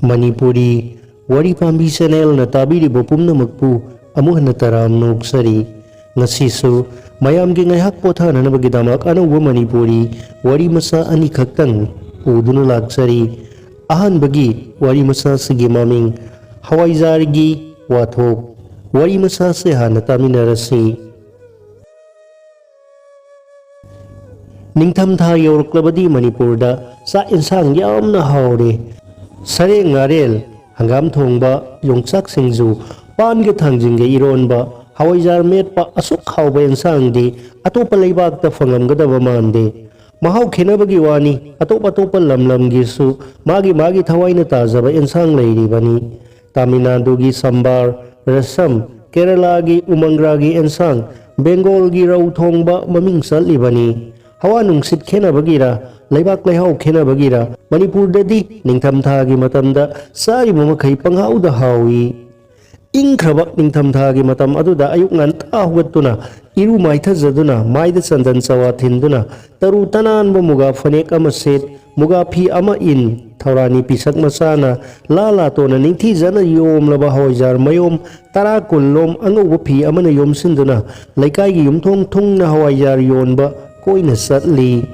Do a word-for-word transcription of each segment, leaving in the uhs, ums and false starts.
ꯃꯅꯤꯄꯨꯔꯤ ꯋꯥꯔꯤ ꯄꯥꯝꯕꯤ ꯆꯦꯅꯦꯜꯅ ꯇꯥꯕꯤꯔꯤꯕ ꯄꯨꯝꯅꯃꯛꯄꯨ ꯑꯃꯨꯛ ꯍꯟꯅ ꯇꯔꯥꯝꯅ ꯑꯣꯛꯆꯔꯤ꯫ ꯉꯁꯤꯁꯨ ꯃꯌꯥꯝꯒꯤ ꯉꯥꯏꯍꯥꯛ ꯄꯣꯊꯥꯅꯅꯕꯒꯤꯗꯃꯛ ꯑꯅꯧꯕ ꯃꯅꯤꯄꯨꯔꯤ ꯋꯥꯔꯤ ꯃꯆꯥ ꯑꯅꯤꯈꯛꯇꯪ ꯄꯨꯗꯨꯅ ꯂꯥꯛꯆꯔꯤ꯫ ꯑꯍꯥꯟꯕꯒꯤ ꯋꯥꯔꯤ ꯃꯆꯥꯁꯤꯒꯤ ꯃꯃꯤꯡ ꯍꯋꯥꯏꯖꯥꯔꯒꯤ ꯋꯥꯊꯣꯛ꯫ ꯋꯥꯔꯤ ꯃꯆꯥꯁꯦ ꯍꯥꯟꯅ ꯇꯥꯃꯤꯟꯅꯔꯁꯤ꯫ ꯅꯤꯡꯊꯝꯊꯥ ꯌꯧꯔꯛꯂꯕꯗꯤ ꯃꯅꯤꯄꯨꯔꯗ ꯆꯥꯛ ꯏꯟꯁꯥꯡ ꯌꯥꯝꯅ ꯍꯥꯎꯔꯦ꯫ ꯁꯔꯦꯡ ꯉꯥꯔꯦꯜ, ꯍꯪꯒꯥꯝ ꯊꯣꯡꯕ, ꯌꯣꯡꯆꯥꯛ ꯁꯤꯡꯖꯨ, ꯄꯥꯟꯒ ꯊꯥꯡꯖꯤꯡꯒ ꯏꯔꯣꯟꯕ, ꯍꯋꯥꯏꯖꯥꯔ ꯃꯦꯠꯄ, ꯑꯁꯨꯛ ꯍꯥꯎꯕ ꯏꯟꯁꯥꯡꯗꯤ ꯑꯇꯣꯞꯄ ꯂꯩꯕꯥꯛꯇ ꯐꯪꯂꯝꯒꯗꯕ ꯃꯥꯟꯗꯦ꯫ ꯃꯍꯥꯎ ꯈꯦꯠꯅꯕꯒꯤ ꯋꯥꯅꯤ, ꯑꯇꯣꯞ ꯑꯇꯣꯞꯄ ꯂꯝ ꯂꯝꯒꯤꯁꯨ ꯃꯥꯒꯤ ꯃꯥꯒꯤ ꯊꯋꯥꯏꯅ ꯇꯥꯖꯕ ꯏꯟꯁꯥꯡ ꯂꯩꯔꯤꯕꯅꯤ꯫ ꯇꯥꯃꯤꯜ ꯅꯥꯗꯨꯒꯤ ꯁꯝꯕꯥꯔ, ꯔꯁꯝ, ꯀꯦꯔꯂꯥꯒꯤ ꯎꯃꯪꯒ꯭ꯔꯥꯒꯤ ꯏꯟꯁꯥꯡ, ꯕꯦꯡꯒꯣꯜꯒꯤ ꯔꯧ ꯊꯣꯡꯕ ꯃꯃꯤꯡ ꯆꯠꯂꯤꯕꯅꯤ꯫ ꯍꯋꯥ ꯅꯨꯡꯁꯤꯠ ꯈꯦꯠꯅꯕꯒꯤꯔ, ꯂꯩꯕꯥꯛ ꯂꯩꯍꯥꯎ ꯈꯦꯠꯅꯕꯒꯤꯔ, ꯃꯅꯤꯄꯨꯔꯗꯗꯤ ꯅꯤꯡꯊꯝꯊꯥꯒꯤ ꯃꯇꯝꯗ ꯆꯥꯔꯤꯕ ꯃꯈꯩ ꯄꯪꯍꯥꯎꯗ ꯍꯥꯎꯏ꯫ ꯏꯪꯈ꯭ꯔꯕ ꯅꯤꯡꯊꯝꯊꯥꯒꯤ ꯃꯇꯝ ꯑꯗꯨꯗ ꯑꯌꯨꯛ ꯉꯟꯇꯥ ꯍꯧꯒꯠꯇꯨꯅ, ꯏꯔꯨ ꯃꯥꯏꯊꯖꯗꯨꯅ, ꯃꯥꯏꯗ ꯆꯟꯗꯟ ꯆꯋꯥ ꯊꯤꯟꯗꯨꯅ, ꯇꯔꯨ ꯇꯅꯥꯟꯕ ꯃꯨꯒꯥ ꯐꯅꯦꯛ ꯑꯃ ꯁꯦꯠ, ꯃꯨꯒꯥ ꯐꯤ ꯑꯃ ꯏꯟ, ꯊꯧꯔꯥꯅꯤ ꯄꯤꯁꯛ ꯃꯆꯥꯅ ꯂꯥ ꯂꯥꯇꯣꯟꯅ ꯅꯤꯡꯊꯤꯖꯅ ꯌꯣꯝꯂꯕ ꯍꯋꯥꯏꯖꯥꯔ ꯃꯌꯣꯝ ꯇꯔꯥ ꯀꯨꯟ ꯂꯣꯝ ꯑꯉꯧꯕ ꯐꯤ ꯑꯃꯅ ꯌꯣꯝꯁꯤꯟꯗꯨꯅ ꯂꯩꯀꯥꯏꯒꯤ ꯌꯨꯝꯊꯣꯡ ꯊꯨꯡꯅ ꯍꯋꯥꯏꯖꯥꯔ ꯌꯣꯟꯕ ꯀꯣꯏꯅ ꯆꯠꯂꯤ꯫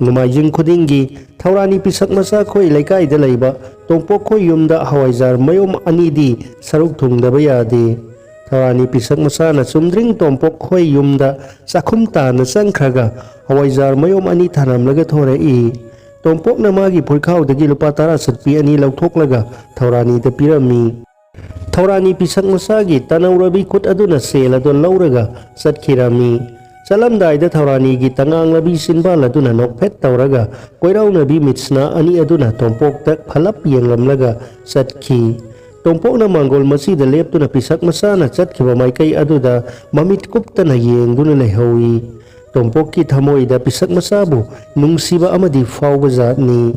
ꯅꯣꯡꯃꯥꯏꯖꯤꯡ ꯈꯨꯗꯤꯡꯒꯤ ꯊꯧꯔꯥꯅꯤ ꯄꯤꯁꯛ ꯃꯆꯥ ꯈꯣꯏ ꯂꯩꯀꯥꯏꯗ ꯂꯩꯕ ꯇꯣꯝꯄꯣꯛ ꯈꯣꯏ ꯌꯨꯝꯗ ꯍꯋꯥꯏꯖꯥꯔ ꯃꯌꯣꯝ ꯑꯅꯤꯗꯤ ꯁꯔꯨꯛ ꯊꯨꯡꯗꯕ ꯌꯥꯗꯦ꯫ ꯊꯧꯔꯥꯅꯤ ꯄꯤꯁꯛ ꯃꯆꯥꯅ ꯆꯨꯝꯗ꯭ꯔꯤꯡ ꯇꯣꯝꯄꯣꯛ ꯈꯣꯏ ꯌꯨꯝꯗ ꯆꯥꯛꯈꯨꯝ ꯇꯥꯅ ꯆꯪꯈ꯭ꯔꯒ ꯍꯋꯥꯏꯖꯥꯔ ꯃꯌꯣꯝ ꯑꯅꯤ ꯊꯥꯅꯝꯂꯒ ꯊꯣꯔꯛꯏ꯫ ꯇꯣꯝꯄꯣꯛꯅ ꯃꯥꯒꯤ ꯐꯨꯔꯤꯈꯥꯎꯗꯒꯤ ꯂꯨꯄꯥ ꯇꯔꯥ ꯆꯠꯄꯤ ꯑꯅꯤ ꯂꯧꯊꯣꯛꯂꯒ ꯊꯧꯔꯥꯅꯤꯗ ꯄꯤꯔꯝꯃꯤ꯫ ꯊꯧꯔꯥꯅꯤ ꯄꯤꯁꯛ ꯃꯆꯥꯒꯤ ꯇꯅꯧꯔꯕꯤ ꯈꯨꯠ ꯑꯗꯨꯅ ꯁꯦꯜ ꯑꯗꯨ ꯂꯧꯔꯒ ꯆꯠꯈꯤꯔꯝꯃꯤ꯫ ꯆꯠꯂꯝꯗꯥꯏꯗ ꯊꯧꯔꯥꯅꯤꯒꯤ ꯇꯉꯥꯡꯂꯕꯤ ꯆꯤꯟꯕꯥꯜ ꯑꯗꯨꯅ ꯅꯣꯛꯐꯦꯠ ꯇꯧꯔꯒ ꯀꯣꯏꯔꯥꯎꯅꯕꯤ ꯃꯤꯠꯁꯅꯥ ꯑꯅꯤ ꯑꯗꯨꯅ ꯇꯣꯝꯄꯣꯛꯇ ꯈꯜꯂꯞ ꯌꯦꯡꯂꯝꯂꯒ ꯆꯠꯈꯤ꯫ ꯇꯣꯝꯄꯣꯛꯅ ꯃꯥꯡꯒꯣꯜ ꯃꯆꯤꯗ ꯂꯦꯞꯇꯨꯅ ꯄꯤꯁꯛ ꯃꯆꯥꯅ ꯆꯠꯈꯤꯕ ꯃꯥꯏꯀꯩ ꯑꯗꯨꯗ ꯃꯃꯤꯠ ꯀꯨꯞꯇꯅ ꯌꯦꯡꯗꯨꯅ ꯂꯩꯍꯧꯏ꯫ ꯇꯣꯝꯄꯣꯛꯀꯤ ꯊꯃꯣꯏꯗ ꯄꯤꯁꯛ ꯃꯆꯥꯕꯨ ꯅꯨꯡꯁꯤꯕ ꯑꯃꯗꯤ ꯐꯥꯎꯕ ꯖꯥꯠꯅꯤ꯫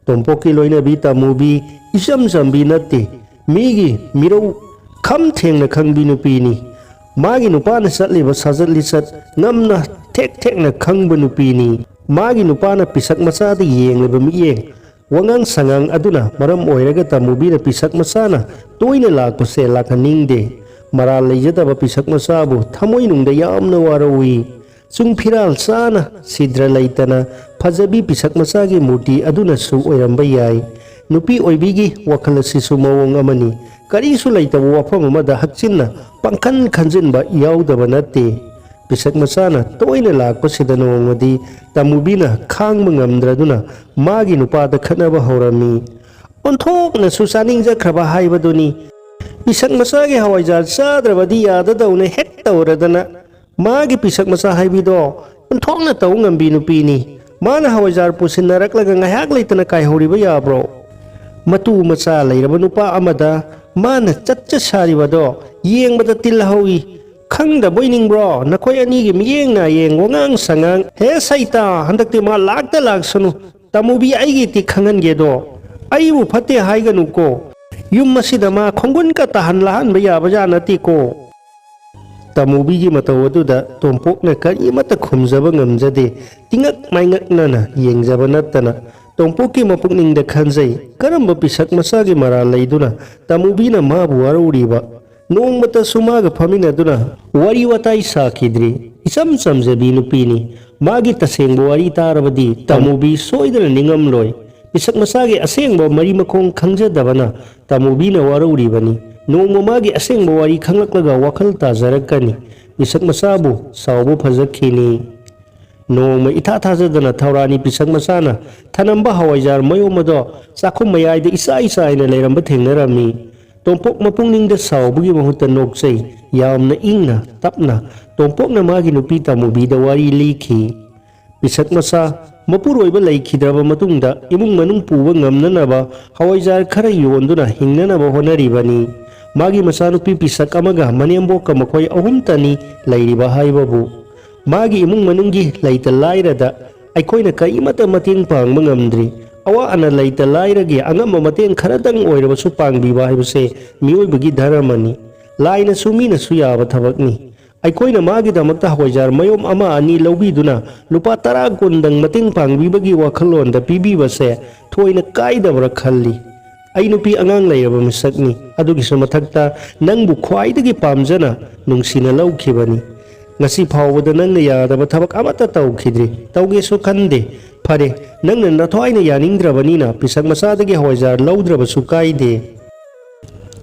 ꯇꯣꯝꯄꯣꯛꯀꯤ ꯂꯣꯏꯅꯕꯤ ꯇꯥꯃꯨꯕꯤ ꯏꯆꯝ ꯆꯝꯕꯤ ꯅꯠꯇꯦ꯫ ꯃꯤꯒꯤ ꯃꯤꯔꯧ ꯈꯝ ꯊꯦꯡꯅ ꯈꯪꯕꯤ ꯅꯨꯄꯤꯅꯤ꯫ ꯃꯥꯒꯤ ꯅꯨꯄꯥꯅ ꯆꯠꯂꯤꯕ ꯁꯥꯖꯠ ꯂꯤꯆꯠ ꯉꯝꯅ ꯊꯦꯛ ꯊꯦꯛꯅ ꯈꯪꯕ ꯅꯨꯄꯤꯅꯤ꯫ ꯃꯥꯒꯤ ꯅꯨꯄꯥꯅ ꯄꯤꯁꯛ ꯃꯆꯥꯗ ꯌꯦꯡꯂꯤꯕ ꯃꯤꯠꯌꯦꯡ ꯋꯥꯉꯥꯡ ꯁꯉꯥꯡ ꯑꯗꯨꯅ ꯃꯔꯝ ꯑꯣꯏꯔꯒ ꯇꯃꯨꯕꯤꯅ ꯄꯤꯁꯛ ꯃꯆꯥꯅ ꯇꯣꯏꯅ ꯂꯥꯛꯄꯁꯦ ꯂꯥꯛꯍꯟꯅꯤꯡꯗꯦ꯫ ꯃꯔꯥꯜ ꯂꯩꯖꯗꯕ ꯄꯤꯁꯛ ꯃꯆꯥꯕꯨ ꯊꯃꯣꯏꯅꯨꯡꯗ ꯌꯥꯝꯅ ꯋꯥꯔꯧꯏ꯫ ꯆꯨꯡ ꯐꯤꯔꯥꯜ ꯆꯥꯅ ꯁꯤꯗ꯭ꯔ ꯂꯩꯇꯅ ꯐꯖꯕꯤ ꯄꯤꯁꯛ ꯃꯆꯥꯒꯤ ꯃꯨꯔꯇꯤ ꯑꯗꯨꯅꯁꯨ ꯑꯣꯏꯔꯝꯕ ꯌꯥꯏ꯫ ꯅꯨꯄꯤ ꯑꯣꯏꯕꯤꯒꯤ ꯋꯥꯈꯜ ꯑꯁꯤꯁꯨ ꯃꯑꯣꯡ ꯑꯃꯅꯤ꯫ ꯀꯔꯤꯁꯨ ꯂꯩꯇꯕ ꯋꯥꯐꯝ ꯑꯃꯗ ꯍꯛꯆꯤꯟꯅ ꯄꯪꯈꯟ ꯈꯟꯖꯤꯟꯕ ꯌꯥꯎꯗꯕ ꯅꯠꯇꯦ꯫ ꯄꯤꯁꯛ ꯃꯆꯥꯅ ꯇꯣꯏꯅ ꯂꯥꯛꯄꯁꯤꯗ ꯅꯣꯡꯃꯗꯤ ꯇꯃꯨꯕꯤꯅ ꯈꯥꯡꯕ ꯉꯝꯗ꯭ꯔꯗꯨꯅ ꯃꯥꯒꯤ ꯅꯨꯄꯥꯗ ꯈꯠꯅꯕ ꯍꯧꯔꯝꯃꯤ꯫ ꯑꯣꯟꯊꯣꯛꯅꯁꯨ ꯆꯥꯅꯤꯡꯖꯈ꯭ꯔꯕ ꯍꯥꯏꯕꯗꯨꯅꯤ꯫ ꯄꯤꯁꯛ ꯃꯆꯥꯒꯤ ꯍꯋꯥꯏꯖꯥꯔ ꯆꯥꯗ꯭ꯔꯕꯗꯤ ꯌꯥꯗꯗꯧꯅ ꯍꯦꯛ ꯇꯧꯔꯗꯅ ꯃꯥꯒꯤ ꯄꯤꯁꯛ ꯃꯆꯥ ꯍꯥꯏꯕꯤꯗꯣ ꯑꯣꯟꯊꯣꯛꯅ ꯇꯧ ꯉꯝꯕꯤ ꯅꯨꯄꯤꯅꯤ꯫ ꯃꯥꯅ ꯍꯋꯥꯏꯖꯥꯔ ꯄꯨꯁꯤꯟꯅꯔꯛꯂꯒ ꯉꯥꯏꯍꯥꯛ ꯂꯩꯇꯅ ꯀꯥꯏꯍꯧꯔꯤꯕ ꯌꯥꯕ꯭ꯔꯣ? ꯃꯇꯨ ꯃꯆꯥ ꯂꯩꯔꯕ ꯅꯨꯄꯥ ꯑꯃꯗ ꯃꯥꯅ ꯆꯠꯆ ꯁꯥꯔꯤꯕꯗꯣ ꯌꯦꯡꯕꯗ ꯇꯤꯜ ꯍꯧꯏ꯫ ꯈꯪꯗꯕꯣꯏ ꯅꯤꯡꯕ꯭ꯔꯣ? ꯅꯈꯣꯏ ꯑꯅꯤꯒꯤ ꯃꯤꯠꯌꯦꯡ ꯅꯥꯌꯦꯡ, ꯋꯥꯉꯥꯡ ꯁꯉꯥꯡ꯫ ꯍꯦ ꯁꯩꯇꯥ, ꯍꯟꯗꯛꯇꯤ ꯃꯥ ꯂꯥꯛꯇ ꯂꯥꯛꯁꯅꯨ꯫ ꯇꯃꯨꯕꯤ ꯑꯩꯒꯤ ꯇꯤꯛ ꯈꯪꯍꯟꯒꯦꯗꯣ꯫ ꯑꯩꯕꯨ ꯐꯠꯇꯦ ꯍꯥꯏꯒꯅꯨꯀꯣ꯫ ꯌꯨꯝ ꯑꯁꯤꯗ ꯃꯥ ꯈꯣꯡꯒꯨꯟꯒ ꯇꯥꯍꯟ ꯂꯥꯛꯍꯟꯕ ꯌꯥꯕꯖꯥꯠ ꯅꯠꯇꯦꯀꯣ꯫ ꯇꯃꯨꯕꯤꯒꯤ ꯃꯇꯧ ꯑꯗꯨꯗ ꯇꯣꯝꯄꯣꯛꯅ ꯀꯔꯤꯃꯠꯇ ꯈꯨꯝꯖꯕ ꯉꯝꯖꯗꯦ꯫ ꯇꯤꯉꯛ ꯃꯥꯏꯉꯛꯅꯅ ꯌꯦꯡꯖꯕ ꯅꯠꯇꯅ ꯇꯣꯝꯄꯣꯛꯀꯤ ꯃꯄꯨꯛꯅꯤꯡꯗ ꯈꯟꯖꯩ, ꯀꯔꯝꯕ ꯄꯤꯁꯛ ꯃꯆꯥꯒꯤ ꯃꯔꯥꯜ ꯂꯩꯗꯨꯅ ꯇꯃꯨꯕꯤꯅ ꯃꯥꯕꯨ ꯋꯥꯔꯧꯔꯤꯕ? ꯅꯣꯡꯃꯇꯁꯨ ꯃꯥꯒ ꯐꯝꯃꯤꯟꯅꯗꯨꯅ ꯋꯥꯔꯤ ꯋꯥꯇꯥꯏ ꯁꯥꯈꯤꯗ꯭ꯔꯤ꯫ ꯏꯆꯝ ꯆꯝꯖꯕꯤ ꯅꯨꯄꯤꯅꯤ꯫ ꯃꯥꯒꯤ ꯇꯁꯦꯡꯕ ꯋꯥꯔꯤ ꯇꯥꯔꯕꯗꯤ ꯇꯃꯨꯕꯤ ꯁꯣꯏꯗꯅ ꯅꯤꯡꯉꯝꯂꯣꯏ꯫ ꯄꯤꯁꯛ ꯃꯆꯥꯒꯤ ꯑꯁꯦꯡꯕ ꯃꯔꯤ ꯃꯈꯣꯡ ꯈꯪꯖꯗꯕꯅ ꯇꯃꯨꯕꯤꯅ ꯋꯥꯔꯧꯔꯤꯕꯅꯤ꯫ ꯅꯣꯡꯃ ꯃꯥꯒꯤ ꯑꯁꯦꯡꯕ ꯋꯥꯔꯤ ꯈꯪꯂꯛꯂꯒ ꯋꯥꯈꯜ ꯇꯥꯖꯔꯛꯀꯅꯤ꯫ ꯄꯤꯁꯛ ꯃꯆꯥꯕꯨ ꯁꯥꯎꯕ ꯐꯖꯈꯤꯅꯤ꯫ ꯅꯣꯡꯃ ꯏꯊꯥ ꯊꯥꯖꯗꯅ ꯊꯧꯔꯥꯅꯤ ꯄꯤꯁꯛ ꯃꯆꯥꯅ ꯊꯅꯝꯕ ꯍꯋꯥꯏꯖꯥꯔ ꯃꯌꯣꯝ ꯑꯗꯣ ꯆꯥꯛꯈꯨꯝ ꯃꯌꯥꯏꯗ ꯏꯆꯥꯏ ꯆꯥꯏꯅ ꯂꯩꯔꯝꯕ ꯊꯦꯡꯅꯔꯝꯃꯤ꯫ ꯇꯣꯝꯄꯣꯛ ꯃꯄꯨꯛꯅꯤꯡꯗ ꯁꯥꯎꯕꯒꯤ ꯃꯍꯨꯠꯇ ꯅꯣꯛꯆꯩ꯫ ꯌꯥꯝꯅ ꯏꯪꯅ ꯇꯞꯅ ꯇꯣꯝꯄꯣꯛꯅ ꯃꯥꯒꯤ ꯅꯨꯄꯤ ꯇꯃꯨꯕꯤꯗ ꯋꯥꯔꯤ ꯂꯤꯈꯤ꯫ ꯄꯤꯁꯛ ꯃꯆꯥ, ꯃꯄꯨꯔꯣꯏꯕ ꯂꯩꯈꯤꯗ꯭ꯔꯕ ꯃꯇꯨꯡꯗ ꯏꯃꯨꯡ ꯃꯅꯨꯡ ꯄꯨꯕ ꯉꯝꯅꯅꯕ ꯍꯋꯥꯏꯖꯥꯔ ꯈꯔ ꯌꯣꯟꯗꯨꯅ ꯍꯤꯡꯅꯅꯕ ꯍꯣꯠꯅꯔꯤꯕꯅꯤ꯫ ꯃꯥꯒꯤ ꯃꯆꯥꯅꯨꯄꯤ ꯄꯤꯁꯛ ꯑꯃꯒ ꯃꯅꯦꯝꯕꯣꯛꯀ ꯃꯈꯣꯏ ꯑꯍꯨꯝꯇꯅꯤ ꯂꯩꯔꯤꯕ ꯍꯥꯏꯕꯕꯨ꯫ ꯃꯥꯒꯤ ꯏꯃꯨꯡ ꯃꯅꯨꯡꯒꯤ ꯂꯩꯇ ꯂꯥꯏꯔꯗ ꯑꯩꯈꯣꯏꯅ ꯀꯔꯤꯃꯠꯇ ꯃꯇꯦꯡ ꯄꯥꯡꯕ ꯉꯝꯗ꯭ꯔꯤ꯫ ꯑꯋꯥ ꯑꯅꯥ ꯂꯩꯇ ꯂꯥꯏꯔꯒꯤ ꯑꯉꯝꯕ ꯃꯇꯦꯡ ꯈꯔꯗꯪ ꯑꯣꯏꯔꯕꯁꯨ ꯄꯥꯡꯕꯤꯕ ꯍꯥꯏꯕꯁꯦ ꯃꯤꯑꯣꯏꯕꯒꯤ ꯙꯔꯃꯅꯤ꯫ ꯂꯥꯏꯅꯁꯨ ꯃꯤꯅꯁꯨ ꯌꯥꯕ ꯊꯕꯛꯅꯤ꯫ ꯑꯩꯈꯣꯏꯅ ꯃꯥꯒꯤꯗꯃꯛꯇ ꯍꯋꯥꯏꯖꯥꯔ ꯃꯌꯣꯝ ꯑꯃ ꯑꯅꯤ ꯂꯧꯕꯤꯗꯨꯅ ꯂꯨꯄꯥ ꯇꯔꯥ ꯀꯨꯟꯗꯪ ꯃꯇꯦꯡ ꯄꯥꯡꯕꯤꯕꯒꯤ ꯋꯥꯈꯜꯂꯣꯟꯗ ꯄꯤꯕꯤꯕꯁꯦ ꯊꯣꯏꯅ ꯀꯥꯏꯗꯕ꯭ꯔꯥ ꯈꯜꯂꯤ꯫ ꯑꯩ ꯅꯨꯄꯤ ꯑꯉꯥꯡ ꯂꯩꯔꯕ ꯃꯤꯁꯛꯅꯤ꯫ ꯑꯗꯨꯒꯤꯁꯨ ꯃꯊꯛꯇ ꯅꯪꯕꯨ ꯈ꯭ꯋꯥꯏꯗꯒꯤ ꯄꯥꯝꯖꯅ ꯅꯨꯡꯁꯤꯅ ꯂꯧꯈꯤꯕꯅꯤ꯫ ꯉꯁꯤ ꯐꯥꯎꯕꯗ ꯅꯪꯅ ꯌꯥꯗꯕ ꯊꯕꯛ ꯑꯃꯠꯇ ꯇꯧꯈꯤꯗ꯭ꯔꯤ, ꯇꯧꯒꯦꯁꯨ ꯈꯟꯗꯦ꯫ ꯐꯔꯦ, ꯅꯪꯅ ꯅꯊ꯭ꯋꯥꯏꯅ ꯌꯥꯅꯤꯡꯗ꯭ꯔꯕꯅꯤꯅ ꯄꯤꯁꯛ ꯃꯆꯥꯗꯒꯤ ꯍꯋꯥꯏꯖꯥꯔ ꯂꯧꯗ꯭ꯔꯕꯁꯨ ꯀꯥꯏꯗꯦ꯫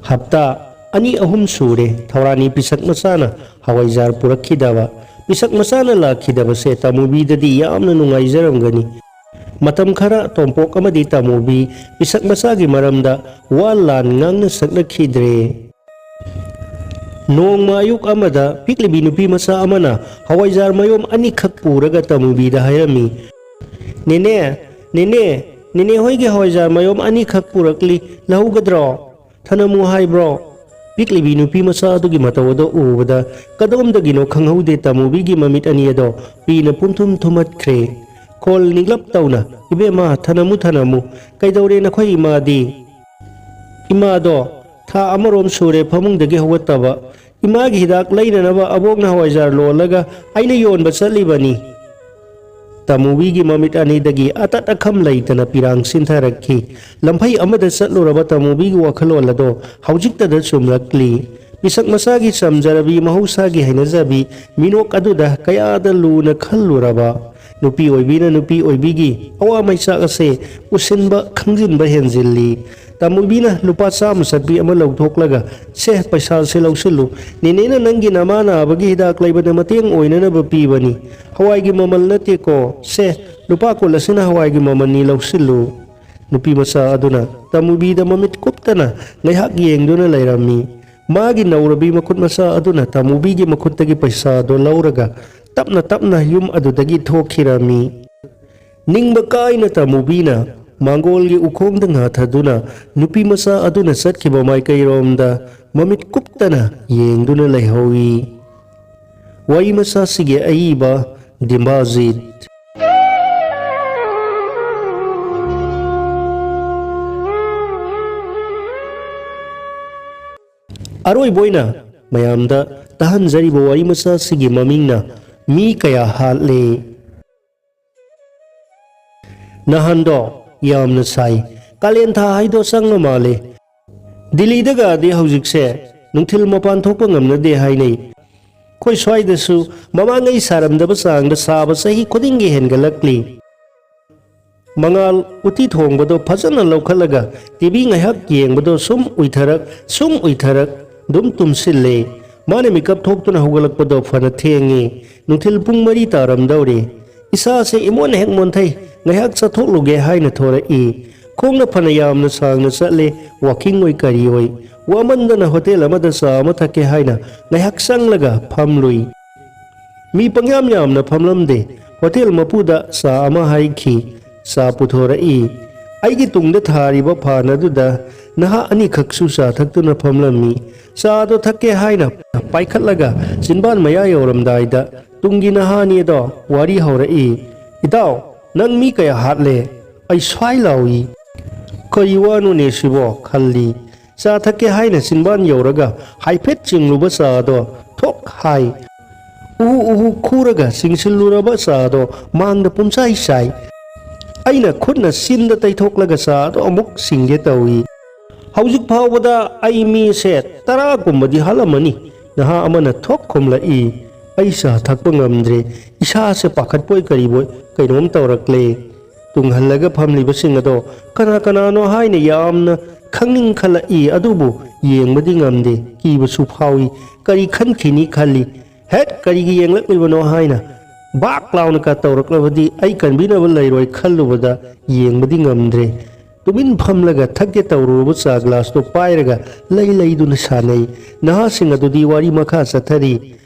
ꯍꯞꯇꯥ ꯑꯅꯤ ꯑꯍꯨꯝ ꯁꯨꯔꯦ ꯊꯧꯔꯥꯅꯤ ꯄꯤꯁꯛ ꯃꯆꯥꯅ ꯍꯋꯥꯏꯖꯥꯔ ꯄꯨꯔꯛꯈꯤꯗꯕ꯫ ꯄꯤꯁꯛ ꯃꯆꯥꯅ ꯂꯥꯛꯈꯤꯗꯕꯁꯦ ꯇꯥꯃꯨꯕꯤꯗꯗꯤ ꯌꯥꯝꯅ ꯅꯨꯡꯉꯥꯏꯖꯔꯝꯒꯅꯤ꯫ ꯃꯇꯝ ꯈꯔ ꯇꯣꯝꯄꯣꯛ ꯑꯃꯗꯤ ꯇꯥꯃꯨꯕꯤ ꯄꯤꯁꯛ ꯃꯆꯥꯒꯤ ꯃꯔꯝꯗ ꯋꯥ ꯂꯥꯟ ꯉꯥꯡꯅ ꯁꯛꯅꯈꯤꯗ꯭ꯔꯦ꯫ ꯅꯣꯡꯃ ꯑꯌꯨꯛ ꯑꯃꯗ ꯄꯤꯛꯂꯤꯕꯤ ꯅꯨꯄꯤ ꯃꯆꯥ ꯑꯃꯅ ꯍꯋꯥꯏꯖꯥꯔ ꯃꯌꯣꯝ ꯑꯅꯤꯈꯛ ꯄꯨꯔꯒ ꯇꯥꯃꯨꯕꯤꯗ ꯍꯥꯏꯔꯝꯃꯤ, "ꯅꯦꯅꯦ, ꯅꯦꯅꯦ, ꯅꯦꯅꯦ ꯍꯣꯏꯒꯤ ꯍꯋꯥꯏꯖꯥꯔ ꯃꯌꯣꯝ ꯑꯅꯤꯈꯛ ꯄꯨꯔꯛꯂꯤ, ꯂꯧꯍꯧꯒꯗ꯭ꯔꯣ? ꯊꯅꯝꯃꯨ ꯍꯥꯏꯕ꯭ꯔꯣ?" ꯄꯤꯛꯂꯤꯕꯤ ꯅꯨꯄꯤ ꯃꯆꯥ ꯑꯗꯨꯒꯤ ꯃꯇꯧ ꯑꯗꯨ ꯎꯕꯗ ꯀꯗꯣꯝꯗꯒꯤꯅꯣ ꯈꯪꯍꯧꯗꯦ ꯇꯥꯃꯨꯕꯤꯒꯤ ꯃꯃꯤꯠ ꯑꯅꯤ ꯑꯗꯣ ꯄꯤꯅ ꯄꯨꯝꯊꯨꯝ ꯊꯨꯝꯍꯠꯈ꯭ꯔꯦ꯫ ꯈꯣꯜ ꯅꯤꯛꯂꯞ ꯇꯧꯅ, "ꯏꯕꯦꯝꯃ, ꯊꯅꯝꯃꯨ, ꯊꯅꯝꯃꯨ꯫ ꯀꯩꯗꯧꯔꯦ ꯅꯈꯣꯏ ꯏꯃꯥꯗꯤ?" "ꯏꯃꯥꯗꯣ ꯊꯥ ꯑꯃꯔꯣꯝ ꯁꯨꯔꯦ ꯐꯃꯨꯡꯗꯒꯤ ꯍꯧꯒꯠꯇꯕ꯫ ꯏꯃꯥꯒꯤ ꯍꯤꯗꯥꯛ ꯂꯩꯅꯅꯕ ꯑꯕꯣꯛꯅ ꯍꯋꯥꯏꯖꯥꯔ ꯂꯣꯜꯂꯒ ꯑꯩꯅ ꯌꯣꯟꯕ ꯆꯠꯂꯤꯕꯅꯤ꯫" ꯇꯥꯃꯨꯕꯤꯒꯤ ꯃꯃꯤꯠ ꯑꯅꯤꯗꯒꯤ ꯑꯇꯠ ꯑꯈꯝ ꯂꯩꯇꯅ ꯄꯤꯔꯥꯡ ꯁꯤꯟꯊꯔꯛꯈꯤ꯫ ꯂꯝꯐꯩ ꯑꯃꯗ ꯆꯠꯂꯨꯔꯕ ꯇꯥꯃꯨꯕꯤꯒꯤ ꯋꯥꯈꯜꯂꯣꯟ ꯑꯗꯣ ꯍꯧꯖꯤꯛꯇꯗ ꯆꯨꯝꯂꯛꯂꯤ꯫ ꯄꯤꯁꯛ ꯃꯆꯥꯒꯤ ꯆꯝꯖꯔꯕꯤ ꯃꯍꯧꯁꯥꯒꯤ ꯍꯩꯅꯖꯕꯤ ꯃꯤꯅꯣꯛ ꯑꯗꯨꯗ ꯀꯌꯥꯗ ꯂꯨꯅ ꯈꯜꯂꯨꯔꯕ꯫ ꯅꯨꯄꯤ ꯑꯣꯏꯕꯤꯅ ꯅꯨꯄꯤ ꯑꯣꯏꯕꯤꯒꯤ ꯑꯋꯥ ꯃꯩꯆꯥꯛ ꯑꯁꯦ ꯎꯁꯤꯟꯕ ꯈꯪꯖꯤꯟꯕ ꯍꯦꯟꯖꯤꯜꯂꯤ꯫ ꯇꯥꯃꯨꯕꯤꯅ ꯂꯨꯄꯥ ꯆꯥꯝꯃ ꯆꯠꯄꯤ ꯑꯃ ꯂꯧꯊꯣꯛꯂꯒ, "ꯁꯦ, ꯄꯩꯁꯥꯁꯦ ꯂꯧꯁꯤꯜꯂꯨ꯫ ꯅꯦꯅꯦꯅ ꯅꯪꯒꯤ ꯅꯃꯥ ꯅꯥꯕꯒꯤ ꯍꯤꯗꯥꯛ ꯂꯩꯕꯗ ꯃꯇꯦꯡ ꯑꯣꯏꯅꯅꯕ ꯄꯤꯕꯅꯤ꯫ ꯍꯋꯥꯏꯒꯤ ꯃꯃꯜ ꯅꯠꯇꯦꯀꯣ꯫ ꯁꯦ, ꯂꯨꯄꯥ ꯀꯨꯟ ꯑꯁꯤꯅ ꯍꯋꯥꯏꯒꯤ ꯃꯃꯜꯅꯤ, ꯂꯧꯁꯤꯜꯂꯨ꯫" ꯅꯨꯄꯤ ꯃꯆꯥ ꯑꯗꯨꯅ ꯇꯥꯃꯨꯕꯤꯗ ꯃꯃꯤꯠ ꯀꯨꯞꯇꯅ ꯉꯥꯏꯍꯥꯛ ꯌꯦꯡꯗꯨꯅ ꯂꯩꯔꯝꯃꯤ꯫ ꯃꯥꯒꯤ ꯅꯧꯔꯕꯤ ꯃꯈꯨꯠ ꯃꯆꯥ ꯑꯗꯨꯅ ꯇꯥꯃꯨꯕꯤꯒꯤ ꯃꯈꯨꯠꯇꯒꯤ ꯄꯩꯁꯥꯗꯨ ꯂꯧꯔꯒ ꯇꯞꯅ ꯇꯞꯅ ꯌꯨꯝ ꯑꯗꯨꯗꯒꯤ ꯊꯣꯛꯈꯤꯔꯝꯃꯤ꯫ ꯅꯤꯡꯕ ꯀꯥꯏꯅ ꯇꯥꯃꯨꯕꯤꯅ ꯃꯥꯡꯒꯣꯜꯒꯤ ꯎꯈꯣꯡꯗ ꯉꯥꯊꯗꯨꯅ ꯅꯨꯄꯤ ꯃꯆꯥ ꯑꯗꯨꯅ ꯆꯠꯈꯤꯕ ꯃꯥꯏꯀꯩꯔꯣꯝꯗ ꯃꯃꯤꯠ ꯀꯨꯞꯇꯅ ꯌꯦꯡꯗꯨꯅ ꯂꯩꯍꯧꯏ꯫ ꯋꯥꯔꯤ ꯃꯆꯥꯁꯤꯒꯤ ꯑꯏꯕ ꯗꯤꯝꯕꯥꯖꯤꯠ꯫ ꯑꯔꯣꯏꯕ ꯑꯣꯏꯅ ꯃꯌꯥꯝꯗ ꯇꯥꯍꯟꯖꯔꯤꯕ ꯋꯥꯔꯤ ꯃꯆꯥꯁꯤꯒꯤ ꯃꯃꯤꯡꯅ ꯃꯤ ꯀꯌꯥ ꯍꯥꯠꯂꯦ꯫ ꯅꯍꯥꯟꯗꯣ ꯌꯥꯝꯅ ꯁꯥꯏ꯫ ꯀꯥꯂꯦꯟ ꯊꯥ ꯍꯥꯏꯗꯣ ꯆꯪꯉ ꯃꯥꯜꯂꯦ꯫ ꯗꯤꯜꯂꯤꯗꯒꯗꯤ ꯍꯧꯖꯤꯛꯁꯦ ꯅꯨꯡꯊꯤꯜ ꯃꯄꯥꯟ ꯊꯣꯛꯄ ꯉꯝꯅꯗꯦ ꯍꯥꯏꯅꯩ꯫ ꯑꯩꯈꯣꯏ ꯁ꯭ꯋꯥꯏꯗꯁꯨ ꯃꯃꯥꯡꯉꯩ ꯁꯥꯔꯝꯗꯕ ꯆꯥꯡꯗ ꯁꯥꯕ ꯆꯍꯤ ꯈꯨꯗꯤꯡꯒꯤ ꯍꯦꯟꯒꯠꯂꯛꯂꯤ꯫ ꯃꯉꯥꯜ ꯎꯇꯤ ꯊꯣꯡꯕꯗꯣ ꯐꯖꯅ ꯂꯧꯈꯠꯂꯒ ꯇꯤ ꯚꯤ ꯉꯥꯏꯍꯥꯛ ꯌꯦꯡꯕꯗꯣ ꯁꯨꯝ ꯎꯏꯊꯔꯛ, ꯁꯨꯝ ꯎꯏꯊꯔꯛ, ꯑꯗꯨꯝ ꯇꯨꯝꯁꯤꯜꯂꯦ꯫ ꯃꯥꯅ ꯃꯤꯀꯞ ꯊꯣꯛꯇꯨꯅ ꯍꯧꯒꯠꯂꯛꯄꯗꯣ ꯐꯅ ꯊꯦꯡꯉꯤ꯫ ꯅꯨꯡꯊꯤꯜ ꯄꯨꯡ ꯃꯔꯤ ꯇꯥꯔꯝꯗꯧꯔꯦ꯫ ꯏꯁꯥꯁꯦ ꯏꯃꯣꯟ ꯍꯦꯛ ꯃꯣꯟꯊꯩ꯫ ꯉꯥꯏꯍꯥꯛ ꯆꯠꯊꯣꯛꯂꯨꯒꯦ ꯍꯥꯏꯅ ꯊꯣꯔꯛꯏ꯫ ꯈꯣꯡꯅ ꯐꯅ ꯌꯥꯝꯅ ꯁꯥꯡꯅ ꯆꯠꯂꯦ, ꯋꯥꯀꯤꯡ ꯑꯣꯏ ꯀꯔꯤ ꯑꯣꯏ꯫ ꯋꯥꯃꯟꯗꯅ ꯍꯣꯇꯦꯜ ꯑꯃꯗ ꯆꯥ ꯑꯃ ꯊꯛꯀꯦ ꯍꯥꯏꯅ ꯉꯥꯏꯍꯥꯛ ꯆꯪꯂꯒ ꯐꯝꯂꯨꯏ꯫ ꯃꯤ ꯄꯪꯌꯥꯝ ꯌꯥꯝꯅ ꯐꯝꯂꯝꯗꯦ꯫ ꯍꯣꯇꯦꯜ ꯃꯄꯨꯗ ꯆꯥ ꯑꯃ ꯍꯥꯏꯈꯤ꯫ ꯆꯥ ꯄꯨꯊꯣꯔꯛꯏ꯫ ꯑꯩꯒꯤ ꯇꯨꯡꯗ ꯊꯥꯔꯤꯕ ꯐꯥꯟ ꯑꯗꯨꯗ ꯅꯍꯥ ꯑꯅꯤꯈꯛꯁꯨ ꯆꯥ ꯊꯛꯇꯨꯅ ꯐꯝꯂꯝꯃꯤ꯫ ꯆꯥꯗꯣ ꯊꯛꯀꯦ ꯍꯥꯏꯅ ꯄꯥꯏꯈꯠꯂꯒ ꯆꯤꯟꯕꯥꯟ ꯃꯌꯥ ꯌꯧꯔꯝꯗꯥꯏꯗ ꯇꯨꯡꯒꯤ ꯅꯍꯥꯅꯦꯗꯣ ꯋꯥꯔꯤ ꯍꯧꯔꯛꯏ꯫ "ꯏꯇꯥꯎ, ꯅꯪ ꯃꯤ ꯀꯌꯥ ꯍꯥꯠꯂꯦ?" ꯑꯩ ꯁ꯭ꯋꯥꯏ ꯂꯥꯎꯏ꯫ "ꯀꯔꯤ ꯋꯥꯅꯣꯅꯦ ꯁꯤꯕꯣ?" ꯈꯜꯂꯤ꯫ ꯆꯥ ꯊꯛꯀꯦ ꯍꯥꯏꯅ ꯆꯤꯟꯕꯥꯟ ꯌꯧꯔꯒ ꯍꯥꯏꯐꯦꯠ ꯆꯤꯡꯂꯨꯕ ꯆꯥꯗꯣ ꯊꯣꯛ ꯍꯥꯏ꯫ ꯎꯍꯨ ꯎꯍꯨ ꯈꯨꯔꯒ ꯆꯤꯡꯁꯤꯜꯂꯨꯔꯕ ꯆꯥꯗꯣ ꯃꯥꯡꯗ ꯄꯨꯝꯆꯥꯏ ꯆꯥꯏ꯫ ꯑꯩꯅ ꯈꯨꯠꯅ ꯆꯤꯟꯗ ꯇꯩꯊꯣꯛꯂꯒ ꯆꯥꯗꯣ ꯑꯃꯨꯛ ꯆꯤꯡꯒꯦ ꯇꯧꯏ꯫ ꯍꯧꯖꯤꯛ ꯐꯥꯎꯕꯗ ꯑꯩ ꯃꯤꯁꯦ ꯇꯔꯥꯒꯨꯝꯕꯗꯤ ꯍꯥꯠꯂꯝꯃꯅꯤ꯫ ꯅꯍꯥ ꯑꯃꯅ ꯊꯣꯛ ꯈꯨꯝꯂꯛꯏ꯫ ꯑꯩ ꯆꯥ ꯊꯛꯄ ꯉꯝꯗ꯭ꯔꯦ꯫ ꯏꯁꯥꯁꯦ ꯄꯥꯈꯠꯄꯣꯏ ꯀꯔꯤꯕꯣꯏ ꯀꯩꯅꯣꯝ ꯇꯧꯔꯛꯂꯦ꯫ ꯇꯨꯡꯍꯜꯂꯒ ꯐꯝꯂꯤꯕꯁꯤꯡ ꯑꯗꯣ ꯀꯅꯥ ꯀꯅꯥꯅꯣ ꯍꯥꯏꯅ ꯌꯥꯝꯅ ꯈꯪꯅꯤꯡꯈꯠꯂꯛꯏ, ꯑꯗꯨꯕꯨ ꯌꯦꯡꯕꯗꯤ ꯉꯝꯗꯦ꯫ ꯀꯤꯕꯁꯨ ꯐꯥꯎꯏ꯫ ꯀꯔꯤ ꯈꯟꯈꯤꯅꯤ ꯈꯜꯂꯤ꯫ ꯍꯦꯛ ꯀꯔꯤꯒꯤ ꯌꯦꯡꯂꯛꯂꯤꯕꯅꯣ ꯍꯥꯏꯅ ꯕꯥꯛ ꯂꯥꯎꯅ ꯀ ꯇꯧꯔꯛꯂꯕꯗꯤ ꯑꯩ ꯀꯟꯕꯤꯅꯕ ꯂꯩꯔꯣꯏ ꯈꯜꯂꯨꯕꯗ ꯌꯦꯡꯕꯗꯤ ꯉꯝꯗ꯭ꯔꯦ꯫ ꯇꯨꯃꯤꯟ ꯐꯝꯂꯒ ꯊꯛꯀꯦ ꯇꯧꯔꯨꯔꯕ ꯆꯥ ꯒ꯭ꯂꯥꯁꯇꯣ ꯄꯥꯏꯔꯒ ꯂꯩ ꯂꯩꯗꯨꯅ ꯁꯥꯟꯅꯩ꯫ ꯅꯍꯥꯁꯤꯡ ꯑꯗꯨꯗꯤ ꯋꯥꯔꯤ ꯃꯈꯥ ꯆꯠꯊꯔꯤ꯫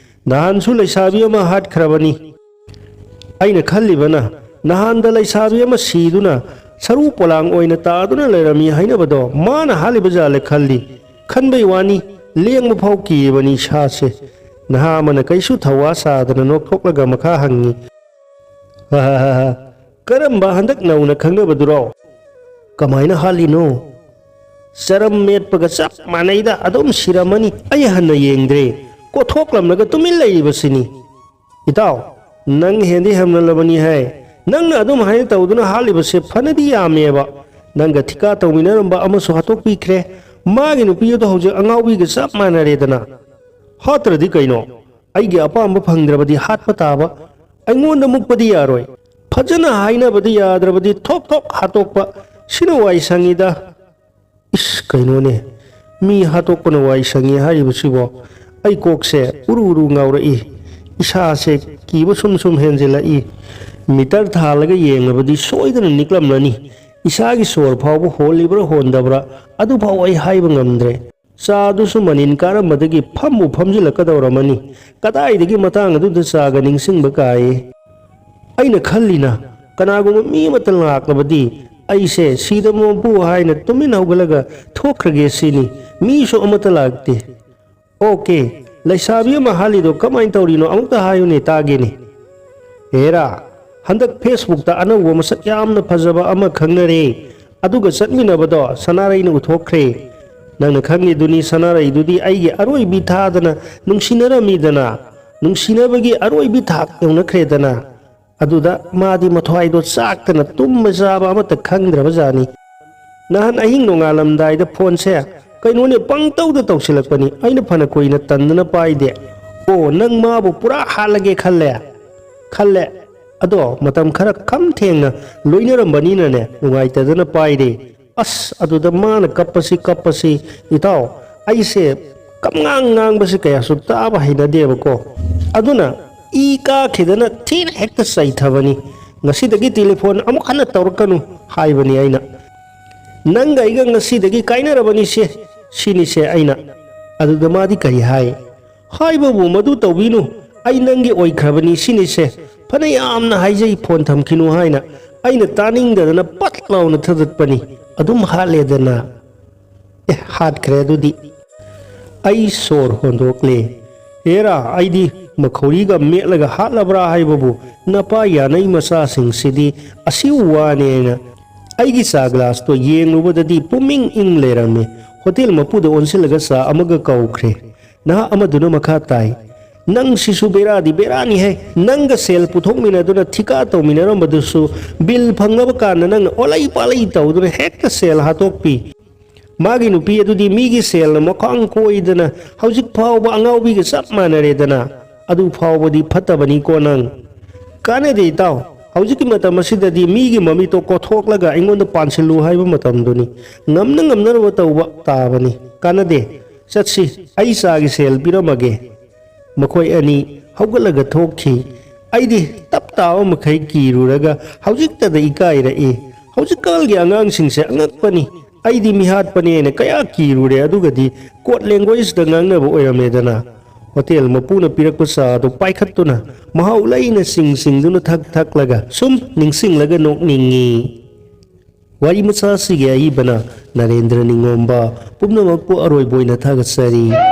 "ꯅꯍꯥꯟꯁꯨ ꯂꯩꯁꯥꯕꯤ ꯑꯃ ꯍꯥꯠꯈ꯭ꯔꯕꯅꯤ꯫ ꯑꯩꯅ ꯈꯜꯂꯤꯕꯅ, ꯅꯍꯥꯟꯗ ꯂꯩꯁꯥꯕꯤ ꯑꯃ ꯁꯤꯗꯨꯅ ꯁꯔꯨ ꯄꯣꯂꯥꯡ ꯑꯣꯏꯅ ꯇꯥꯗꯨꯅ ꯂꯩꯔꯝꯃꯤ ꯍꯥꯏꯅꯕꯗꯣ ꯃꯥꯅ ꯍꯥꯠꯂꯤꯕ ꯖꯥꯠꯂꯦ ꯈꯜꯂꯤ꯫ ꯈꯟꯕꯩ ꯋꯥꯅꯤ, ꯂꯦꯡꯕ ꯐꯥꯎ ꯀꯤꯔꯤꯕꯅꯤ ꯏꯁꯥꯁꯦ꯫" ꯅꯍꯥ ꯑꯃꯅ ꯀꯩꯁꯨ ꯊꯧꯋꯥ ꯁꯥꯗꯅ ꯅꯣꯛꯊꯣꯛꯂꯒ ꯃꯈꯥ ꯍꯪꯉꯤ꯫ "ꯀꯔꯝꯕ ꯍꯟꯗꯛ ꯅꯧꯅ ꯈꯪꯅꯕꯗꯨꯔꯣ?" "ꯀꯃꯥꯏꯅ ꯍꯥꯠꯂꯤꯅꯣ?" "ꯆꯔꯝ ꯃꯦꯠꯄꯒ ꯆꯞ ꯃꯥꯟꯅꯩꯗ, ꯑꯗꯨꯝ ꯁꯤꯔꯝꯃꯅꯤ꯫ ꯑꯩ ꯍꯟꯅ ꯌꯦꯡꯗ꯭ꯔꯦ꯫ ꯀꯣꯊꯣꯛꯂꯝꯂꯒ ꯇꯨꯃꯤꯟ ꯂꯩꯔꯤꯕꯁꯤꯅꯤ꯫ "ꯏꯇꯥꯎ, ꯅꯪ ꯍꯦꯟꯗꯤ ꯍꯦꯟꯃꯜꯂꯕꯅꯤ ꯍꯥꯏ꯫ ꯅꯪꯅ ꯑꯗꯨꯝ ꯍꯥꯏꯅ ꯇꯧꯗꯨꯅ ꯍꯥꯠꯂꯤꯕꯁꯦ ꯐꯅꯗꯤ ꯌꯥꯝꯃꯦꯕ꯫ ꯅꯪꯒ ꯊꯤꯀꯥ ꯇꯧꯃꯤꯟꯅꯔꯝꯕ ꯑꯃꯁꯨ ꯍꯥꯠꯇꯣꯛꯄꯤꯈ꯭ꯔꯦ꯫ ꯃꯥꯒꯤ ꯅꯨꯄꯤ ꯑꯗꯣ ꯍꯧꯖꯤꯛ ꯑꯉꯥꯎꯕꯤꯒ ꯆꯞ ꯃꯥꯟꯅꯔꯦꯗꯅ꯫ ꯍꯥꯠꯇ꯭ꯔꯗꯤ ꯀꯩꯅꯣ? ꯑꯩꯒꯤ ꯑꯄꯥꯝꯕ ꯐꯪꯗ꯭ꯔꯕꯗꯤ ꯍꯥꯠꯄ ꯇꯥꯕ꯫ ꯑꯩꯉꯣꯟꯗ ꯃꯨꯛꯄꯗꯤ ꯌꯥꯔꯣꯏ꯫ ꯐꯖꯅ ꯍꯥꯏꯅꯕꯗꯤ ꯌꯥꯗ꯭ꯔꯕꯗꯤ ꯊꯣꯛ ꯊꯣꯛ ꯍꯥꯠꯇꯣꯛꯄ꯫ ꯁꯤꯅ ꯋꯥꯏ ꯁꯪꯉꯤꯗ꯫" ꯏꯁ, ꯀꯩꯅꯣꯅꯦ? ꯃꯤ ꯍꯥꯠꯇꯣꯛꯄꯅ ꯋꯥꯏ ꯁꯪꯉꯤ ꯍꯥꯏꯔꯤꯕꯁꯤꯕꯣ? ꯑꯩ ꯀꯣꯛꯁꯦ ꯎꯔꯨ ꯎꯔꯨ ꯉꯥꯎꯔꯛꯏ꯫ ꯏꯁꯥꯁꯦ ꯀꯤꯕ ꯁꯨꯝ ꯁꯨꯝ ꯍꯦꯟꯖꯤꯜꯂꯛꯏ꯫ ꯃꯤꯇꯔ ꯊꯥꯜꯂꯒ ꯌꯦꯡꯂꯕꯗꯤ ꯁꯣꯏꯗꯅ ꯅꯤꯛꯂꯝꯂꯅꯤ꯫ ꯏꯁꯥꯒꯤ ꯁꯣꯔ ꯐꯥꯎꯕ ꯍꯣꯜꯂꯤꯕ꯭ꯔꯥ ꯍꯣꯟꯗꯕ꯭ꯔꯥ, ꯑꯗꯨꯐꯥꯎ ꯑꯩ ꯍꯥꯏꯕ ꯉꯝꯗ꯭ꯔꯦ꯫ ꯆꯥꯗꯨꯁꯨ ꯃꯅꯤꯟ ꯀꯥꯔꯝꯕꯗꯒꯤ ꯐꯝꯕꯨ ꯐꯝꯖꯤꯜꯂꯛꯀꯗꯧꯔꯝꯃꯅꯤ꯫ ꯀꯗꯥꯏꯗꯒꯤ ꯃꯇꯥꯡ ꯑꯗꯨꯗ ꯆꯥꯒ ꯅꯤꯡꯁꯤꯡꯕ ꯀꯥꯏ꯫ ꯑꯩꯅ ꯈꯜꯂꯤꯅ, ꯀꯅꯥꯒꯨꯝꯕ ꯃꯤ ꯑꯃꯠꯇ ꯂꯥꯛꯂꯕꯗꯤ ꯑꯩꯁꯦ ꯁꯤꯗ ꯃꯄꯨ ꯍꯥꯏꯅ ꯇꯨꯃꯤꯟ ꯍꯧꯒꯠꯂꯒ ꯊꯣꯛꯈ꯭ꯔꯒꯦ ꯁꯤꯅꯤ꯫ ꯃꯤꯁꯨ ꯑꯃꯠꯇ ꯂꯥꯛꯇꯦ꯫ "ꯑꯣꯀꯦ, ꯂꯩꯁꯥꯕꯤ ꯑꯃ ꯍꯥꯠꯂꯤꯗꯣ ꯀꯃꯥꯏꯅ ꯇꯧꯔꯤꯅꯣ? ꯑꯃꯨꯛꯇ ꯍꯥꯏꯌꯨꯅꯦ, ꯇꯥꯒꯦꯅꯦ꯫" "ꯍꯦꯔꯥ, ꯍꯟꯗꯛ Facebook ꯇ ꯑꯅꯧꯕ ꯃꯁꯛ ꯌꯥꯝꯅ ꯐꯖꯕ ꯑꯃ ꯈꯪꯅꯔꯦ꯫ ꯑꯗꯨꯒ ꯆꯠꯃꯤꯟꯅꯕꯗꯣ ꯁꯅꯥꯔꯩꯅ ꯎꯊꯣꯛꯈ꯭ꯔꯦ꯫ ꯅꯪꯅ ꯈꯪꯉꯤꯗꯨꯅꯤ, ꯁꯅꯥꯔꯩꯗꯨꯗꯤ ꯑꯩꯒꯤ ꯑꯔꯣꯏꯕꯤ ꯊꯥꯗꯅ ꯅꯨꯡꯁꯤꯅꯔꯝꯃꯤꯗꯅ꯫ ꯅꯨꯡꯁꯤꯅꯕꯒꯤ ꯑꯔꯣꯏꯕꯤ ꯊꯥꯛ ꯌꯧꯅꯈ꯭ꯔꯦꯗꯅ꯫ ꯑꯗꯨꯗ ꯃꯥꯗꯤ ꯃꯊ꯭ꯋꯥꯏꯗꯣ ꯆꯥꯛꯇꯅ ꯇꯨꯝꯕ ꯆꯥꯕ ꯑꯃꯠꯇ ꯈꯪꯗ꯭ꯔꯕ ꯖꯥꯠꯅꯤ꯫ ꯅꯍꯥꯟ ꯑꯍꯤꯡ ꯅꯣꯡꯉꯥꯜꯂꯝꯗꯥꯏꯗ ꯐꯣꯟꯁꯦ ꯀꯩꯅꯣꯅꯦ ꯄꯪꯇꯧꯗ ꯇꯧꯁꯤꯜꯂꯛꯄꯅꯤ꯫ ꯑꯩꯅ ꯐꯅ ꯀꯨꯏꯅ ꯇꯟꯗꯅ ꯄꯥꯏꯗꯦ꯫ ꯑꯣ, ꯅꯪ ꯃꯥꯕꯨ ꯄꯨꯔꯥ ꯍꯥꯠꯂꯒꯦ ꯈꯜꯂꯦ?" "ꯈꯜꯂꯦ꯫ ꯑꯗꯣ ꯃꯇꯝ ꯈꯔ ꯈꯝ ꯊꯦꯡꯅ ꯂꯣꯏꯅꯔꯝꯕꯅꯤꯅꯅꯦ ꯅꯨꯡꯉꯥꯏꯇꯗꯅ ꯄꯥꯏꯔꯦ꯫" ꯑꯁ, ꯑꯗꯨꯗ ꯃꯥꯅ ꯀꯞꯄꯁꯤ ꯀꯞꯄꯁꯤ, ꯏꯇꯥꯎ, ꯑꯩꯁꯦ ꯀꯞꯉꯥꯡ ꯉꯥꯡꯕꯁꯤ ꯀꯌꯥꯁꯨ ꯇꯥꯕ ꯍꯩꯅꯗꯦꯕꯀꯣ꯫ ꯑꯗꯨꯅ ꯏ ꯀꯥꯈꯤꯗꯅ ꯊꯤꯅ ꯍꯦꯛꯇ ꯆꯩꯊꯕꯅꯤ꯫ "ꯉꯁꯤꯗꯒꯤ ꯇꯦꯂꯤꯐꯣꯟ ꯑꯃꯨꯛ ꯍꯟꯅ ꯇꯧꯔꯛꯀꯅꯨ" ꯍꯥꯏꯕꯅꯤ ꯑꯩꯅ꯫ "ꯅꯪꯒ ꯑꯩꯒ ꯉꯁꯤꯗꯒꯤ ꯀꯥꯏꯅꯔꯕꯅꯤꯁꯦ", ꯁꯤꯅꯤꯁꯦ ꯑꯩꯅ꯫ ꯑꯗꯨꯗ ꯃꯥꯗꯤ ꯀꯔꯤ ꯍꯥꯏ? "ꯍꯥꯏꯕꯕꯨ ꯃꯗꯨ ꯇꯧꯕꯤꯅꯨ, ꯑꯩ ꯅꯪꯒꯤ ꯑꯣꯏꯈ꯭ꯔꯕꯅꯤ ꯁꯤꯅꯤꯁꯦ꯫ ꯐꯅ ꯌꯥꯝꯅ ꯍꯥꯏꯖꯩ ꯐꯣꯟ ꯊꯝꯈꯤꯅꯨ ꯍꯥꯏꯅ꯫ ꯑꯩꯅ ꯇꯥꯅꯤꯡꯗꯗꯅ ꯄꯠ ꯂꯥꯎꯅ ꯊꯗꯠꯄꯅꯤ꯫ ꯑꯗꯨꯝ ꯍꯥꯠꯂꯦꯗꯅ꯫" ꯑꯦ, ꯍꯥꯠꯈ꯭ꯔꯦ ꯑꯗꯨꯗꯤ꯫ ꯑꯩ ꯁꯣꯔ ꯍꯣꯟꯗꯣꯛꯂꯦ꯫ ꯍꯦꯔꯥ, ꯑꯩꯗꯤ ꯃꯈꯧꯔꯤꯒ ꯃꯦꯠꯂꯒ ꯍꯥꯠꯂꯕ꯭ꯔꯥ ꯍꯥꯏꯕꯕꯨ ꯅꯄꯥ ꯌꯥꯅꯩ ꯃꯆꯥꯁꯤꯡꯁꯤꯗꯤ ꯑꯁꯤꯕꯨ ꯋꯥꯅꯦꯅ꯫ ꯑꯩꯒꯤ ꯆꯥ ꯒ꯭ꯂꯥꯁꯇꯣ ꯌꯦꯡꯂꯨꯕꯗꯗꯤ ꯄꯨꯝꯏꯪ ꯏꯪ ꯂꯩꯔꯝꯃꯦ꯫ ꯍꯣꯇꯦꯜ ꯃꯄꯨꯗ ꯑꯣꯟꯁꯤꯜꯂꯒ ꯆꯥ ꯑꯃꯒ ꯀꯧꯈ꯭ꯔꯦ꯫ ꯅꯍꯥ ꯑꯃꯗꯨꯅ ꯃꯈꯥ ꯇꯥꯏ, "ꯅꯪꯁꯤꯁꯨ ꯕꯦꯔꯥꯗꯤ ꯕꯦꯔꯥꯅꯤꯍꯦ꯫ ꯅꯪꯒ ꯁꯦꯜ ꯄꯨꯊꯣꯛꯃꯤꯟꯅꯗꯨꯅ ꯊꯤꯀꯥ ꯇꯧꯃꯤꯟꯅꯔꯝꯕꯗꯨꯁꯨ ꯕꯤꯜ ꯐꯪꯅꯕ ꯀꯥꯟꯗ ꯅꯪꯅ ꯑꯣꯂꯩ ꯄꯥꯂꯩ ꯇꯧꯗꯨꯅ ꯍꯦꯛꯇ ꯁꯦꯜ ꯍꯥꯠꯇꯣꯛꯄꯤ꯫ ꯃꯥꯒꯤ ꯅꯨꯄꯤ ꯑꯗꯨꯗꯤ ꯃꯤꯒꯤ ꯁꯦꯜꯅ ꯃꯈ꯭ꯋꯥꯡ ꯀꯣꯏꯗꯅ ꯍꯧꯖꯤꯛ ꯐꯥꯎꯕ ꯑꯉꯥꯎꯕꯤꯒ ꯆꯞ ꯃꯥꯟꯅꯔꯦꯗꯅ꯫ ꯑꯗꯨ ꯐꯥꯎꯕꯗꯤ ꯐꯠꯇꯕꯅꯤꯀꯣ ꯅꯪ꯫ ꯀꯥꯟꯅꯗꯦ ꯏꯇꯥꯎ꯫ ꯍꯧꯖꯤꯛꯀꯤ ꯃꯇꯝ ꯑꯁꯤꯗꯗꯤ ꯃꯤꯒꯤ ꯃꯃꯤꯠꯇꯣ ꯀꯣꯊꯣꯛꯂꯒ ꯑꯩꯉꯣꯟꯗ ꯄꯥꯟꯁꯤꯜꯂꯨ ꯍꯥꯏꯕ ꯃꯇꯝꯗꯨꯅꯤ꯫ ꯉꯝꯅ ꯉꯝꯅꯅꯕ ꯇꯧꯕ ꯇꯥꯕꯅꯤ꯫ ꯀꯥꯟꯅꯗꯦ꯫ ꯆꯠꯁꯤ, ꯑꯩ ꯆꯥꯒꯤ ꯁꯦꯜ ꯄꯤꯔꯝꯃꯒꯦ꯫" ꯃꯈꯣꯏ ꯑꯅꯤ ꯍꯧꯒꯠꯂꯒ ꯊꯣꯛꯈꯤ꯫ ꯑꯩꯗꯤ ꯇꯞ ꯇꯥꯕ ꯃꯈꯩ ꯀꯤꯔꯨꯔꯒ ꯍꯧꯖꯤꯛꯇꯗ ꯏꯀꯥꯏꯔꯛꯏ꯫ ꯍꯧꯖꯤꯛꯀꯥꯟꯒꯤ ꯑꯉꯥꯡꯁꯤꯡꯁꯦ ꯑꯉꯛꯄꯅꯤ꯫ ꯑꯩꯗꯤ ꯃꯤꯍꯥꯠꯄꯅꯦꯅ ꯀꯌꯥ ꯀꯤꯔꯨꯔꯦ, ꯑꯗꯨꯒꯗꯤ code languageꯇ ꯉꯥꯡꯅꯕ ꯑꯣꯏꯔꯝꯃꯦꯗꯅ꯫ ꯍꯣꯇꯦꯜ ꯃꯄꯨꯅ ꯄꯤꯔꯛꯄ ꯆꯥ ꯑꯗꯨ ꯄꯥꯏꯈꯠꯇꯨꯅ ꯃꯍꯥꯎ ꯂꯩꯅ ꯆꯤꯡ ꯆꯤꯡꯗꯨꯅ ꯊꯛ ꯊꯛꯂꯒ ꯁꯨꯝ ꯅꯤꯡꯁꯤꯡꯂꯒ ꯅꯣꯛꯅꯤꯡꯉꯤ꯫ ꯋꯥꯔꯤ ꯃꯆꯥ ꯑꯁꯤꯒꯤ ꯑꯏꯕꯅ ꯅꯔꯦꯟꯗ꯭ꯔ ꯅꯤꯉꯣꯝꯕ꯫ ꯄꯨꯝꯅꯃꯛꯄꯨ ꯑꯔꯣꯏꯕ ꯑꯣꯏꯅ ꯊꯥꯒꯠꯆꯔꯤ꯫